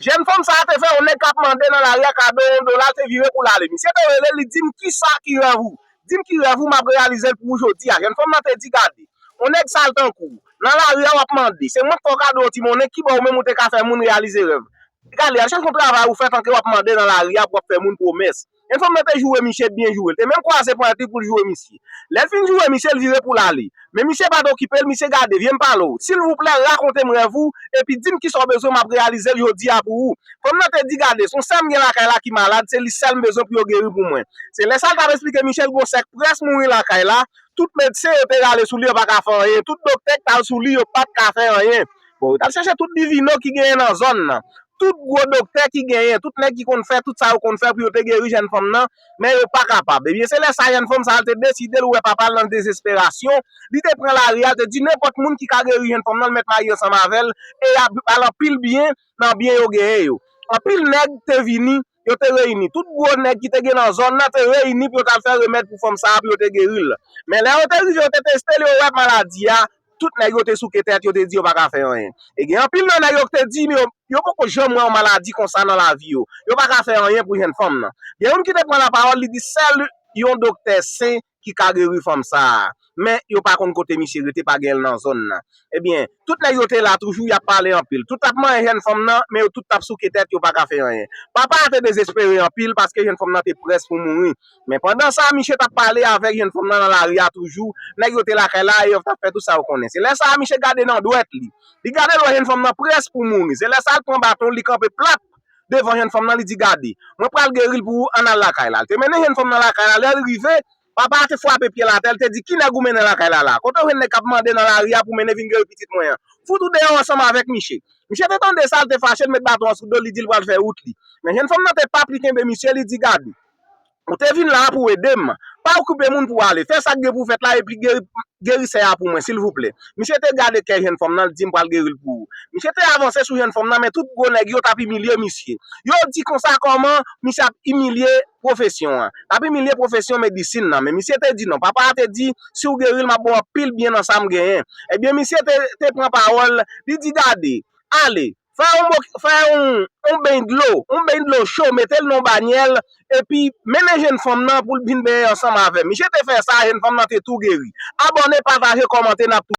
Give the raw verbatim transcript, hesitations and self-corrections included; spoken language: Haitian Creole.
Jèn fanm sa a te fè yon nèg k ap mande nan lari a kado yon dola, te vire pou l ale. Misye te rele, li di m, "Kisa ki rèv ou? Di m ki rèv ou, m ap reyalize l pou ou jodi a." Jèn fanm nan te di, "Gade, yon nèg sal tankou w, nan lari a w ap mande, se mwen k fè w kado yon ti monnen, ki bò ou menm ou te ka fè moun reyalize rèv? Gade, al chèche yon travay ou fè tanke w ap mande nan lari a pou w ap fè moun pwomès." Jèn fanm nan te joure misye, byen joure. L te menm kwaze ponyèt li pou l joure misye. Lè l fin joure misye, l vire pou l ale. Men misye pa t okipe l, misye gade, "Vye m pale w. Silvouplè, rakonte m rèv ou, epi di m kisa w bezwen, m ap reyalize l jodi a pou ou." Fanm nan te di, "Gade, se yon sè m gen lakay la ki malad, se li sèl m bezwen pou yo geri pou mwen." Se lè sa l t ap esplike misye l gon sè k près mouri lakay la, tout medsen yo te rale sou li, yo pa ka fè anyen, tout doktè k t al sou li, yo pa t ka fè anyen. Bon, yo t al chèche tout divino ki genyen nan zòn nan. Tout gwo doktè ki genyen, tout nèg ki konn fè tout sa yo konn fè pou yo te geri jèn fanm nan, men yo pa kapab. Ebyen, se lè sa jèn fanm sa a te deside l wè papa l nan dezesperasyon, li te pran lari a, te di nenpòt moun ki ka geri jèn fanm nan, l mèt marye ansanm avè l, e y ap ba l anpil byen nan byen yo genyen yo. Anpil nèg te vini, yo te reyini. Tout gwo nèg ki te gen nan zòn nan te reyini pou yo t al fè remèd pou fanm sa a, pou yo te geri l. Men lè yo te rive, yo te teste l, yo wè maladi a, tout nèg yo te souke tèt, yo te di yo pa ka fè anyen. E gen anpil nan nèg yo ki te di, yo, yo poko janm wè yon maladi konsa nan lavi yo. Yo pa ka fè anyen pou jèn fanm nan. Gen youn ki te pran lapawòl, li di sèl yon doktè sen ki ka geri fanm sa a. Men yo pa konn kote misye rete, pa gen l nan zòn nan. Ebyen, tout nèg yo te la toujou, y ap pale anpil. Tout t ap manyen jèn fanm nan, men yo tout t ap souke tèt, yo pa ka fè anyen. Papa a te dezespere anpil paske jèn fanm nan te près pou mouri. Men pandan sa, misye t ap pale avèk jèn fanm nan nan lari a toujou. Nèg yo te lakay la e yo t ap fè tout sa yo konnen. Se lè sa a, misye gade nan dwèt li. Li gade l wè jèn fanm nan près pou mouri. Se lè sa a, l pran baton, li kanpe plat devan jèn fanm nan, li di, "Gade, mwen pral geri l pou ou, ann al lakay la." L te mennen jèn fanm nan lakay la, lè l rive, papa a te frape pye l atè, l te di, "Ki nèg ou mennen lakay la la? Kote w jwenn nèg k ap mande nan lari a pou mennen vin geri pitit mwen an? Fout ou deyò ansanm avèk misye." Misye te tande sa, l te fache, l met baton an sou do l, li di l pral fè wout li. Men jèn fanm nan te p ap li kenbe misye, li di, "Gade, ou te vin la a pou w ede m. Pa okipe moun pou w ale. Fè sa k gen pou w fèt la epi geri, geri sè a pou mwen, silvouplè." Misye te gade kè jèn fanm nan, l di, "M pral geri l pou ou." Misye te avanse sou jèn fanm nan, men tout gwo nèg yo t ap imilye misye. Yo di konsa kòman misye ap imilye pwofesyon an. L ap imilye pwofesyon medisin nan. Men misye te di, "Non, papa a te di, si w geri l, m ap ba w anpil byen nan sa m genyen." Ebyen, misye te, te pran pawòl, li di, "Gade, ale, fè yon, fè yon, yon beny dlo, yon beny dlo cho, mete l nan yon banyèl, epi mennen jèn fanm nan pou l vin benyen ansanm avè m." Misye te fè sa, jèn fanm nan te tou geri. Abòne, pataje, kòmante, n ap tou